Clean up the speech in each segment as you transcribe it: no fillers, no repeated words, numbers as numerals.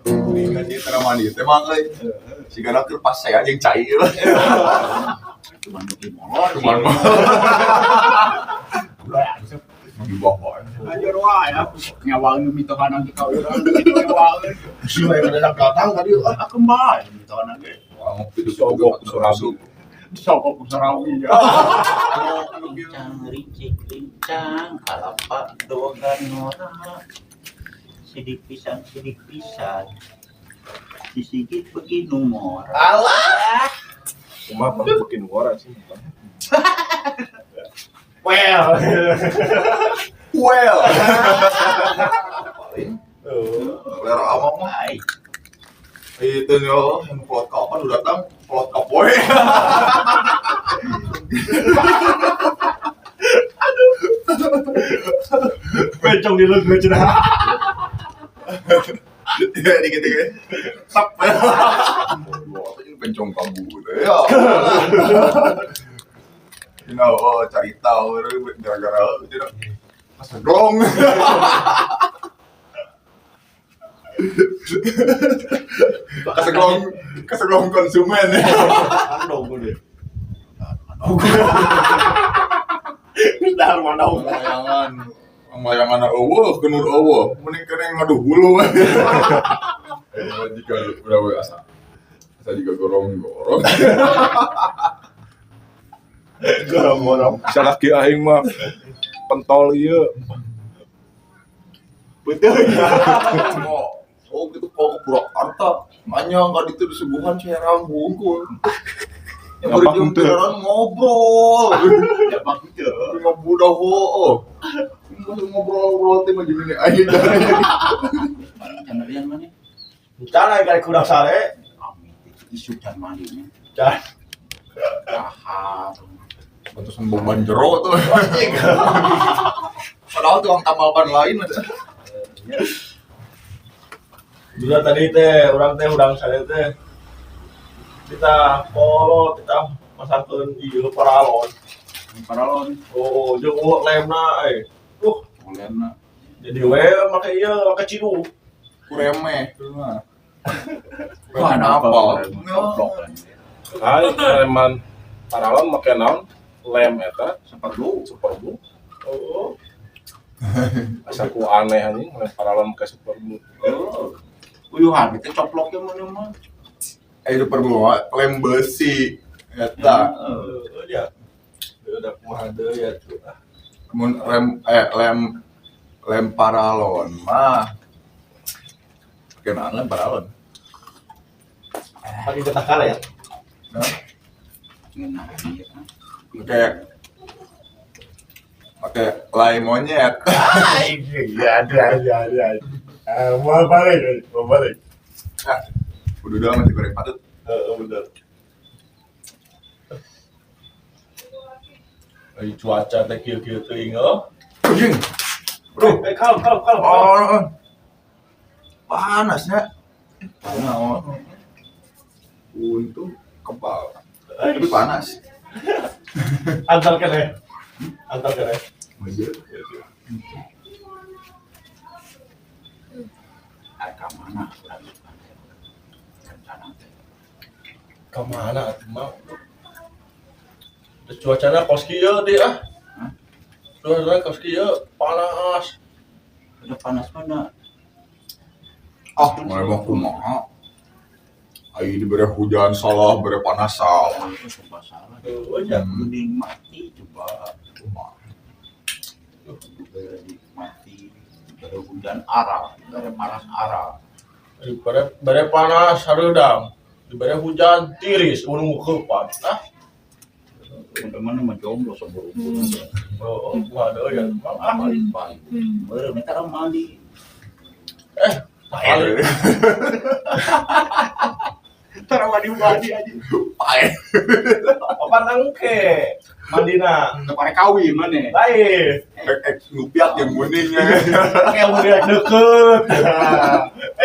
Mendingan dia tara mandi teh mah euy. Sigana keur pasea jeung cai ieu. Cuman beuki molor. Cuman mah. Di bawah. Anjir wae nyawaeun mitohana ge ka urang nyawaeun. Si wae kada datang tadi ah. Aku mah mitohana ge. Wah, ngopi di sogok surabi. Disogok ku sarawi ya. Lincang ricik lincang kalapa dogan norak. Sidik pisan sidik pisan. Si Sigit beuki nu ngora. Alah. Kumaha pang bikin ngora sih. Well. Well. Paling selera amang mah. Ai, Itu yo, yang plot kapan udah datang, plot kapoe. Bencong di leungeun cenah. Iya, dikit-dikit. Tap. Wah, ini bencong kabur ya. Oh, cari tahu gara-gara itu kaseglong. Kaseglong, kaseglong konsumen. Andong gue. Dahar mana Layangan, layangan eueuh, kenur eueuh, mending kene ngaduh hulu. Jika udah we asa. Asa juga gorong-gorong. Gorong-gorong. Salaki aing mah pentol ieu. Betul. Oh gitu kalau ke Purwakarta, makanya nggak itu disuguhan serang bungkul. Yang Ngapak berjum henteu. ngobrol. ya bang teu. Ngobrol oh. Ngobrol-ngobrol teh mah gini aja. Jangan lian mana? Cara kali kurang sare. Amit isu can mandi nya. Can. Kahar. Pantesan beban jero tuh. Padahal tukang tambal ban lain ada. Dulu tadi teh urang teh urang sare teh. Kita kolot, kita masakeun ieu paralon. Paralon. Oh, jeung eueuh lemna euy. Lemna. Jadi we make ieu, make cidu. Kuremeh itu mah. Wah, apa? Coplok. Ai leman paralon make naon? Lem eta Super glue. super glue. Oh. Asa ku aneh anjing lem paralon make super glue. Oh. Uyuhan itu coploknya mana mah. Super glue lem besi eta. Heeh, ya. Udah kumaha deui ya tuh. Mun lem lem lem paralon mah. Kenaan lem paralon. Pakai getah karet ya. Nah, Ngeunah ieu. kayak pakai lem monyet. Iya, ada ada ada. Mau balik, mau balik. Ah, udah masih goreng patut. Heeh, bener. Lagi cuaca teh kieu-kieu teuing heuh. Anjing. Bro. Kalem, kalem, kalem. Oh, panasnya. Panas. Untung kebal. Tapi panas. Antar kene. Antar kene. Aja. Ka mana urang rencana teh. Ka mana atuh mah? Terus cuacana kos kieu deui ah. Hah? Cuacana kos kieu panas. Udah panas mana? Ah, mau kumaha? Ai dibere hujan salah, bere panas salah. Itu serba salah. Heueuh nya. Mending mati coba. Kumaha? Bere mati, bere hujan arah, bere panas arah. Dibere bere panas hareudang. Dibere hujan tiris unung keupan. Ah, Teman-teman mah jomblo saburu-buru. oh, kumaha deui ya mah. Ah, Balik-balik. Bere minta orang mandi. balik. Tara mandi-mandi aja. Pae. Opan angke mandina. Teu pare kawin maneh. Lain. Ek ngupiak yang muningnya. Kayak udah deket.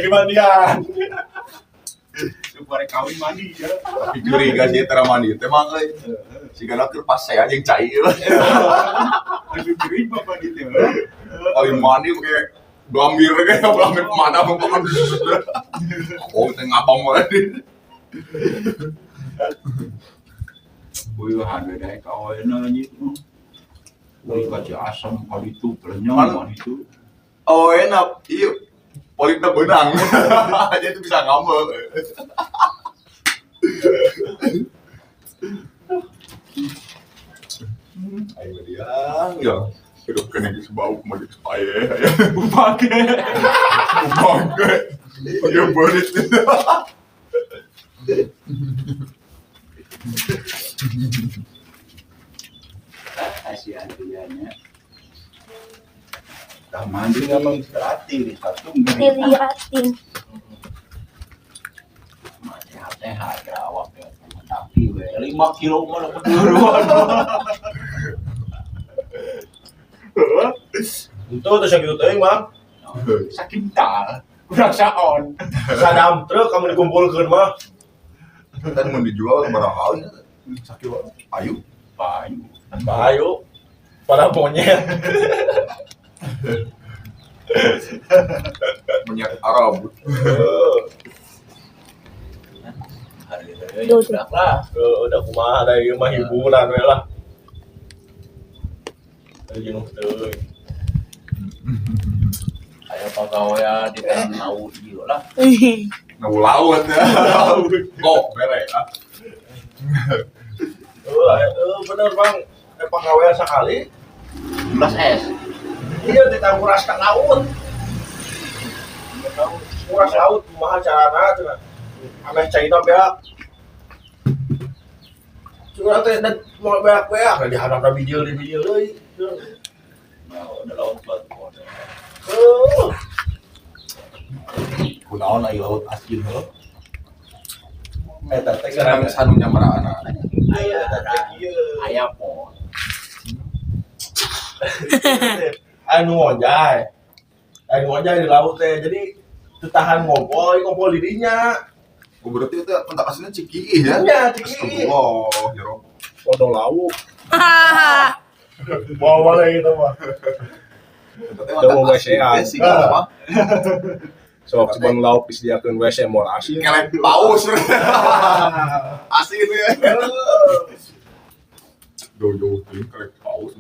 Gimana? Teu pare kawin mandi ya. Tapi curiga sih tara mandi teh mah euy. Sigana keur pas saya jeung cai. Lebih gering bapak gitu. Paling mandi pakai belambir kayak belambir pemadam pemadam. Oh, teh ngabang banget. Wih, ada deh kawan aja. Wih, kaca asam kali itu pelenyong itu. Oh enak, iya. Polipnya benang. Jadi itu bisa ngambek. Ayo dia, ya. Hidup kena geus bau mah geus pae. Bupake. Bupake. Pakai beurit. Kasihan dianya. Dah mandi ngomong berarti di satu dilihatin. Sehat-sehat awak ya. Tapi we 5 kilo mah keduruan. Itu tuh sakitu teuing mah. Sakintal. Kurang saon. Sadam truk kamu dikumpulkeun mah. Kan mau dijual barang haun sakilo payu. Payu. Payu. Para monyet. Monyet Arab. Udah lah. Udah kumaha da ieu mah hiburan we lah. Jenuh teuing. Aya pagawean di tanah laut ieu lah. Nau laut ya. Kok bere ah. Bener Bang. Pagawean sakali 11 S. Iya di nguras ka laut. Nguras laut kumaha carana cenah. Ameh caina beak. Curang teh mau beak-beak di hadapna bijil di bijil euy. Nah, udah laut batu. Kunaon ai laut asin heuh. Eta teh gara sanu nyamaraana. Aya aya po. Anu ngojay. Anu ngojay di laut teh. Jadi teu tahan ngompol, ngompol di dinya. Oh, berarti itu kontak aslinya Cikiih ya? Iya, Cikiih. Astagfirullah, ya Rob. Odol lauk. Bawa balik itu mah. Udah mau WC-an. Sok cuman lauk disediakeun WC moal asin. Kelek paus. Asin ya. Jauh-jauh teuing kelek paus.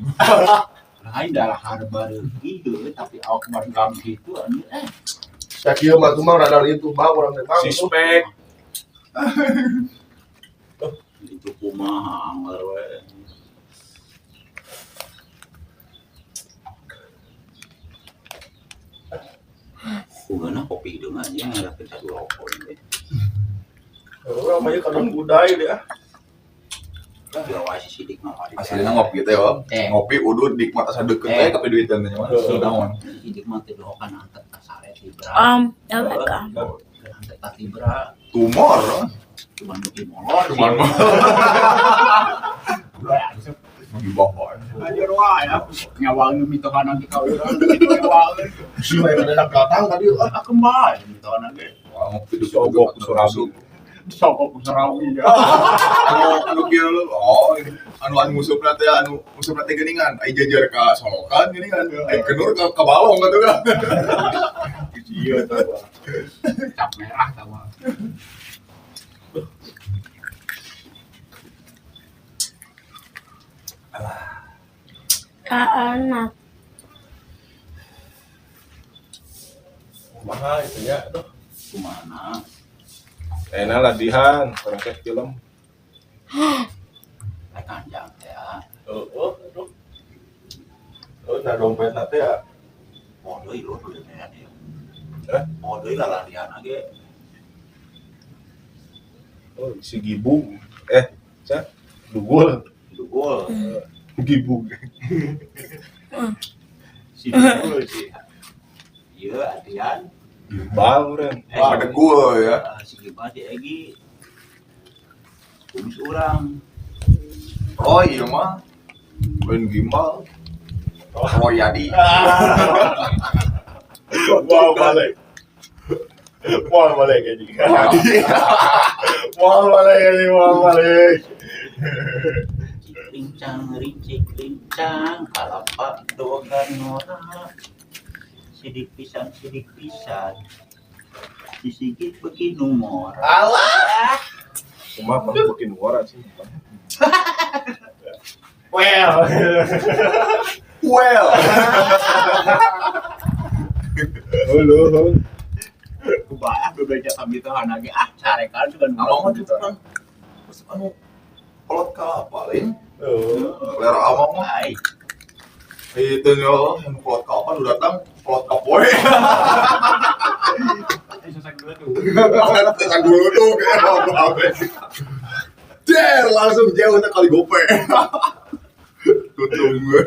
Lain darah harba ieu tapi awak barang gitu anu Sakieu mah mah rada itu bang urang teh bang. Sispek. Itu kumaha anggar we. Kumaha kopi hidung aja ngarapin satu rokok ini. Urang mah kadang budai deh ah. Sidik mah aslinya ngopi teh yo. Ngopi udud nikmat asa deket teh tapi duitan teh mah. Naon. Sidik mah teh doakan antet ka sare tibra. Antet ka tibra. Tumor. Cuman beuki molor. Cuman di bawah. Anjir wae nyawa nu mitohana ge ka urang nyawa. Si wae kada datang tadi ah kembali mitohana ge. Wah ngopi di sogok surabi. Sogok surabi ya. Anu kieu lu. Oh, anu anu musupna teh anu musupna teh geuningan. Ai jajar ka Solokan geuningan. Ai kenur ka Balong atuh kan. Iya tah. Cap merah tah mah. Anak. Kumaha itu ya tuh. Kumaha? Enak latihan, kurang teh film. Kanjang teh. Heeh, aduh. Oh, nah dompet teh ya. Moal deui lho duit teh ya. Hah? Moal deui lah latihan ge. Oh, si Gibung. Sa Dugul. Dugul. Gibung. Si Dugul sih. Iya, latihan. Gibal urang. Ada gua ya. Si Gibal si Egi. Kumis urang. Oh iya mah. Lain gimbal. Royadi. Wah balik. Wah balik anjing. Wah balik anjing, wah balik. Lincang, rincik, lincang, kalapa dogan norak. Sidik pisan, si Sigit beginu mora. Alah. Kumaha pang beginu mora sih. Well. Well. Halo. Kumaha bebeja kami teh lagi ah carekan sugan amang mah gitu kan. Terus anu kolot kalapa lain. Selera amang mah. Itu nyo, yang kolot kalapa nu datang kolot kapoe. Sesak dulu tuh. Sesak dulu tuh kayak Der langsung jauh teh kali gope. Tutung gue.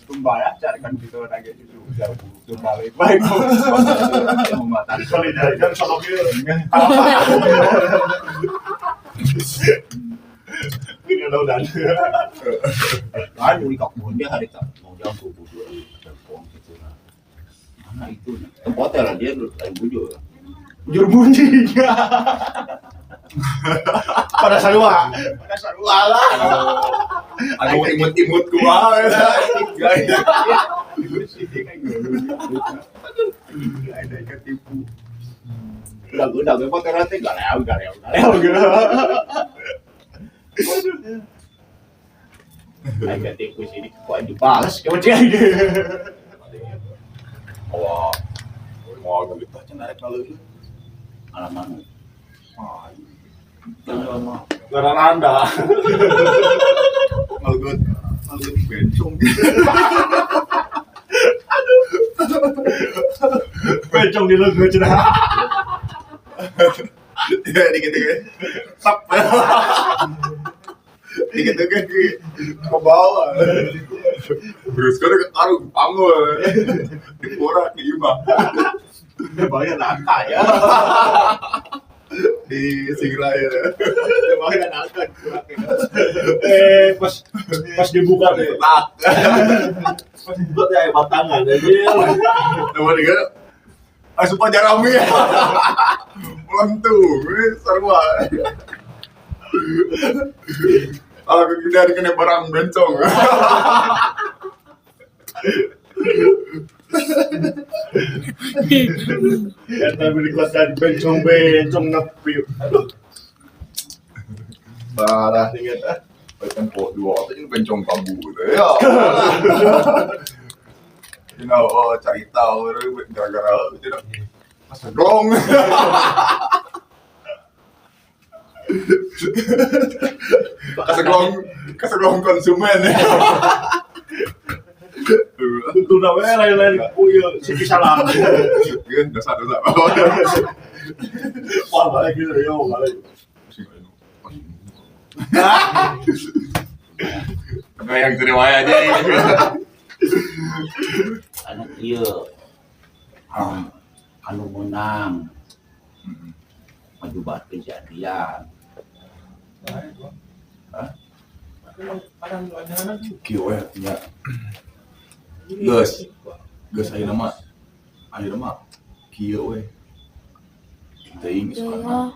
Pembayar carikan gitu lagi itu jauh balik baik. Solidaritas sama kieu. Ini udah. Kan uli kak dia hari tak mau jauh bujur telepon gitu lah. Mana itu tempatnya lah dia lain bujur. Bujur bunyi. Pada sarua. Pada sarua lah. Anu imut-imut kumaha. Ada ketipu. Udah gue teh galeau. Aing ketipu sini kok dibalas kemudian. Wah. Mau duit teh cenah rek ngaleuleuh. Alaman. Ngaran anda. Ngaleut bencong. Aduh. Bencong di leungeun cenah. Ya dikit-dikit. Sap. Dikit-dikit ke bawah. Terus kan karung panggul. Diporak di imah. Bayar nangka ya. Di Singraya. Bayar nangka. Pas dibuka deh. Pas dibuka ya batangan jadi. Nomor 3. Ah sumpah jarami. Melentu, seru. Aku dari kena barang bencong. Karena berikutan bencong nepi. Aduh. Parah ingat ah. Tempo dua ini bencong kabu gitu ya. You know, oh, cari tahu gara-gara gitu. Kaseglong. Kaseglong konsumen. Udah we lain-lain kuy si salah. Dosa. Wah, balik gitu yo, balik. Kayak yang terima aja. Anak ieu anu menang maju bat kejadian. Hah? Kieu we nya. Geus. Geus ayeuna mah kieu we. Teuing suka.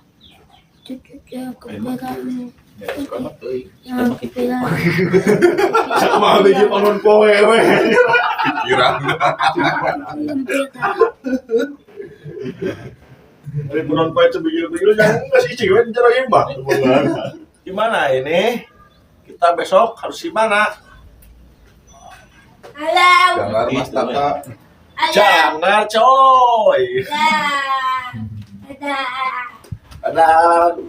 Sama lagi panon poe we. Pikiran. Dari panon poe cebigil-bigil jangan ngasih cing we cara imbang. Gimana ini? Kita besok harus gimana? Halo. Jangan Mas Tata. Jangan coy. Dadah. Dadah.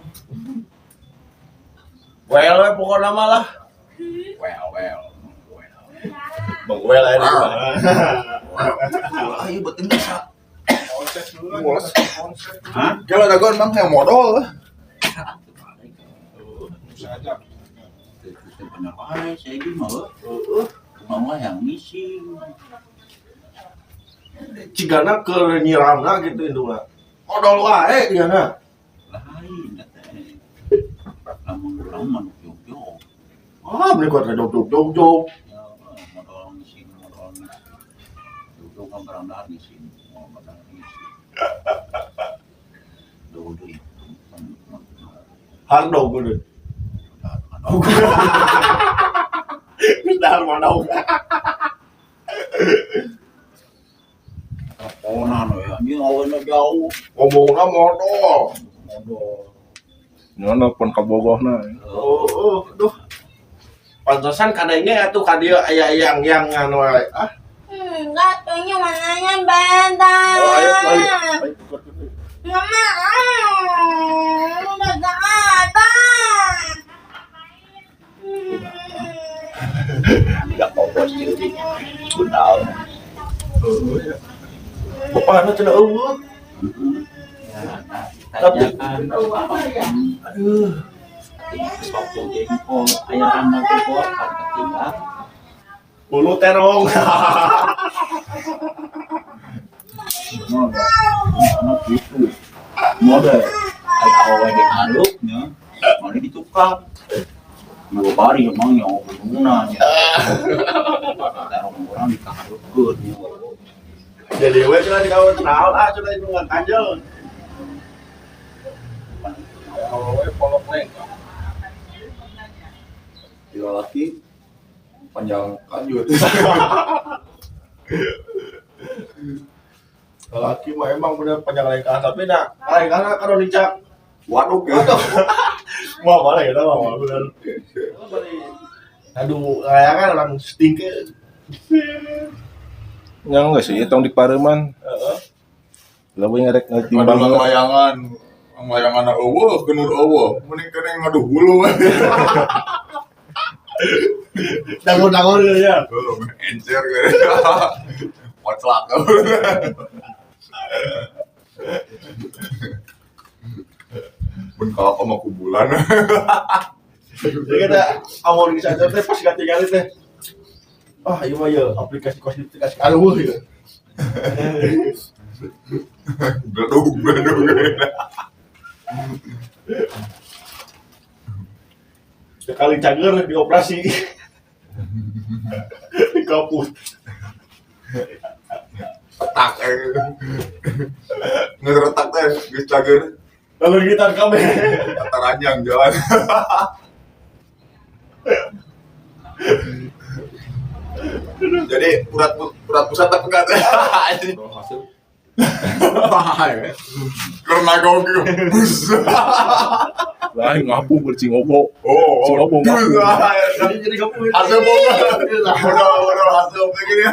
Well, pokoknya malah. Well. Bang well aja. Ayo betul bisa. Hah? Kalau ada gon bang yang modal. Bener aja saya gimana? Mau yang ngisi. Cigana keur nyiramna gitu indungna. Modol wae cigana. Lain teh. Lamun urang mah jog-jog. Ah, beli kuat jog-jog-jog. Ya, modol ngising, modol ngising. Jog-jog kan barang dahar ngising, mau barang ngising. Duh deui. Hardog bener. Geus dahar modol. Teleponan we anjing awena jauh. Ngomongna modol. Modol. Nyono nelpon ka bogohna. Oh, aduh. Pantesan kadenge atuh ka dieu aya yang anu wae. Ah. Enggak, tuhnya warnanya beda. Oh, ayo, ayo. Nggak mau, udah gak ada. Enggak kopos jadi. Benar. Oh, ya. Bapakna cenah eueuh. Tapi aduh. Waktu jengkol, aya anak jengkol kan ketinggal. Bulu terong. Anak gitu. Mode aya awewe di hareup nya, mana ditukar. Dua bari emang nya gunungna nya. Terong urang dikahareupeun nya. Jadi we cenah dikawan naon ah cenah itu ngan kanjel. Awewe polok leng. Tiga laki panjang kanjut. Laki mah emang bener panjang lengkah tapi nah lengkahna kalau dicak waduk ya. Mau mana ya mau bener. Aduh, layangan orang stingke. Nya geus sih tong di pareuman. Heeh. Leuwih ngarek ngetimbang layangan. Layangan eueuh, genur eueuh. Mending kene ngaduh hulu. Dangur-dangur ya. Heeh, encer gitu. Koclak. Mun kalau sama kubulan. Jadi kita awal bisa aja teh pas ganti-ganti teh. Ah, iya mah ya aplikasi kos dikasih aduh ya. Bledug bledug. Sekali cager dioperasi. Dikaput. Retak ngeretak teh geus cager. Lalu kita kabeh. Taranjang jalan. Jadi urat pusat tak pegat. Hasil. Karena gogil. Lah ngapu bercingobo. Oh, cingobo ngapu. Jadi ngapu. Hasil boga. Udah hasil begini.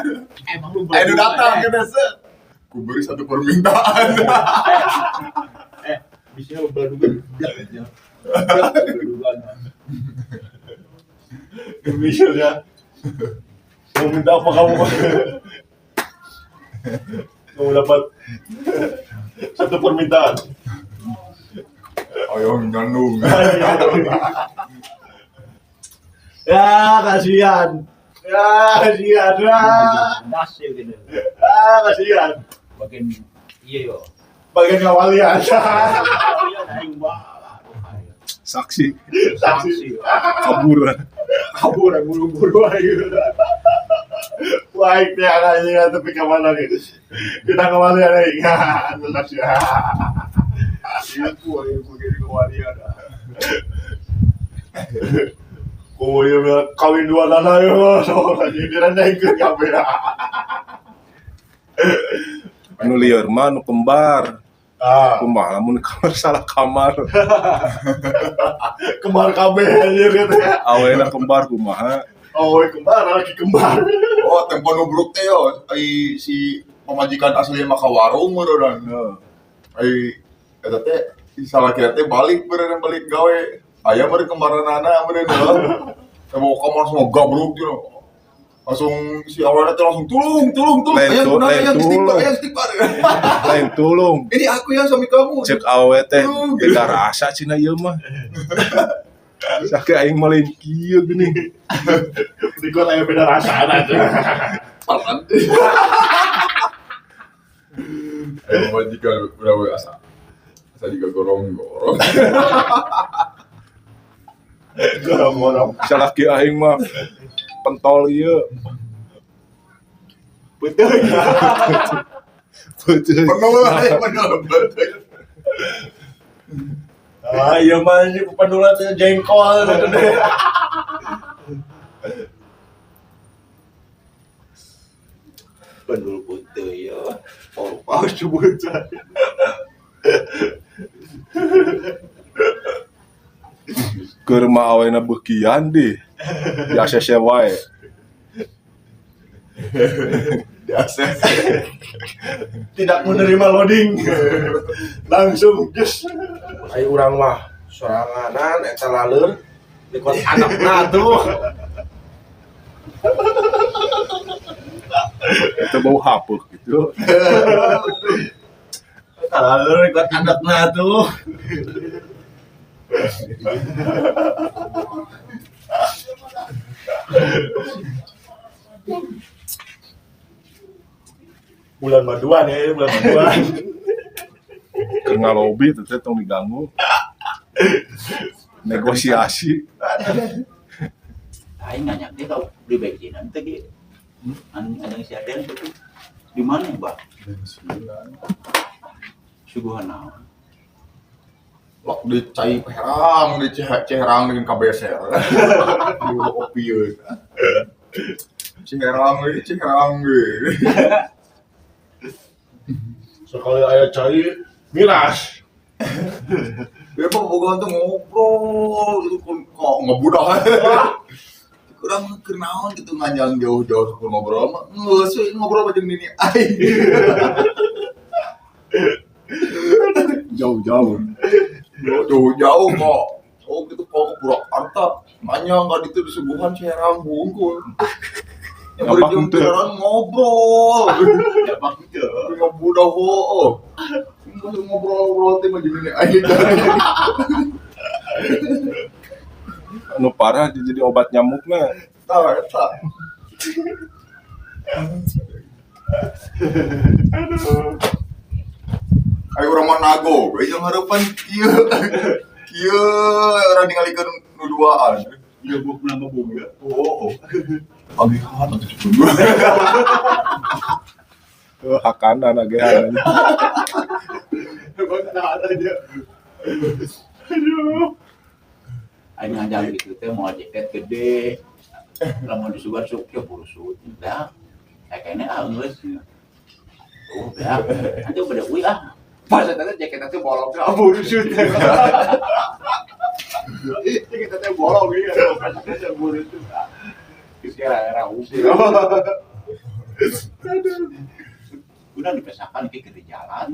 Emang lu ayo datang ke desa. Ku beri satu permintaan. Bisnya beladugan. Beladugan. Misalnya mau minta apa kamu? Kamu dapat satu permintaan. Ayo nyandung. Ya kasihan. Ya kasihan. Das gitu. Ah kasihan. Bagian iya yo. Bagian ngawalian. Saksi. Saksi. Kabur. Kabur buru-buru aja. Baik ya kayaknya tapi kemana nih? Kita kembali lagi. Jelas ya. Ibu jadi kewalian. Kowe kawin dua nana yo, soalnya jadi ikut kabeh. Anu lieur mah nu kembar. Ah. Kumaha lamun kamar salah kamar. Kembar kabeh anjir gitu ya. Awena kembar kumaha? Oh, kembar lagi kembar. Oh, tempo nubruk teh yo, ai si pamajikan asli mah ka warung meureun. Heeh. Ai eta teh salah kira teh balik meureun balik gawe. Aya meureun kembaranana meureun heuh. Teh kamar semua gabruk gitu. Langsung si awalnya teh langsung tulung tulung tulung. Lain Ayang kunaon ayang istighfar tulung. ayang istighfar. Lain tulung. Ini aku yang suami kamu. Cek awe teh Tulung, gitu. beda rasa cina ieu mah. Sake aing mah lain kieu geuning. Dikot aya beda rasa aja. Pelan. Ayo jika udah asa. Asa juga gorong-gorong. Gorong-gorong. Salaki aing mah pentol ieu. Betul. Betul. Penol penol betul. Ah, iya mah ini pendulat jengkol gitu deh. Pendul putih ya. Paru-paru sebut. Keur mah awena beukian di. Di ACC wae. Di ACC. Tidak menerima loading. Langsung just. Ayo urang mah soranganan eta laleur dikot anakna tuh. Eta bau hapuk gitu. Eta laleur dikot anakna tuh. Bulan maduan ya, bulan maduan. Keur ngalobi teh tong diganggu. Negosiasi. Aing nanya dia tau beli bensinan teh ge. Anu si Aden tuh di mana, Bang? Bensinan. Suguhan naon? Lok di cai herang, di Ciherang dengan KBSR. Di opieun. Ciherang we, Ciherang we. Sekali aya cai miras. Ya Pak boga tuh ngobrol itu kok ngebudak. Kurang kenaon gitu nganjang jauh-jauh ngobrol mah. Geus we ngobrol mah jeung nini aing. Jauh-jauh. Jauh-jauh kok. Oh gitu kok ke Purwakarta. Nanya enggak itu disuguhan Ciherang hungkul. Yang berjam Ciherang ngobrol. Ya bang teu. Ngebudak heuh. Ngobrol-ngobrol teh mah jeung nini aing. Anu parah jadi obat nyamukna. Tah eta. Aduh. Ayo urang mah nago, we jeung hareupan kieu. Kieu urang ningalikeun nu duaan. Ieu buuk nama boga. Oh. Agihan atuh cukup. Hakana agihan. Emang tahan aja. Aduh. Aing ngajak gitu teh mau jaket gede. Lamun disugan sok ya burusut. Dah. Kayaknya ah geus. Oh, dah. Nanti beda euy ah. Pas eta teh jaket teh bolong teh burusut. Jaket teh bolong ieu. Jaket burusut. Geus era-era usia. Aduh. Udah dipesakan ke ke jalan.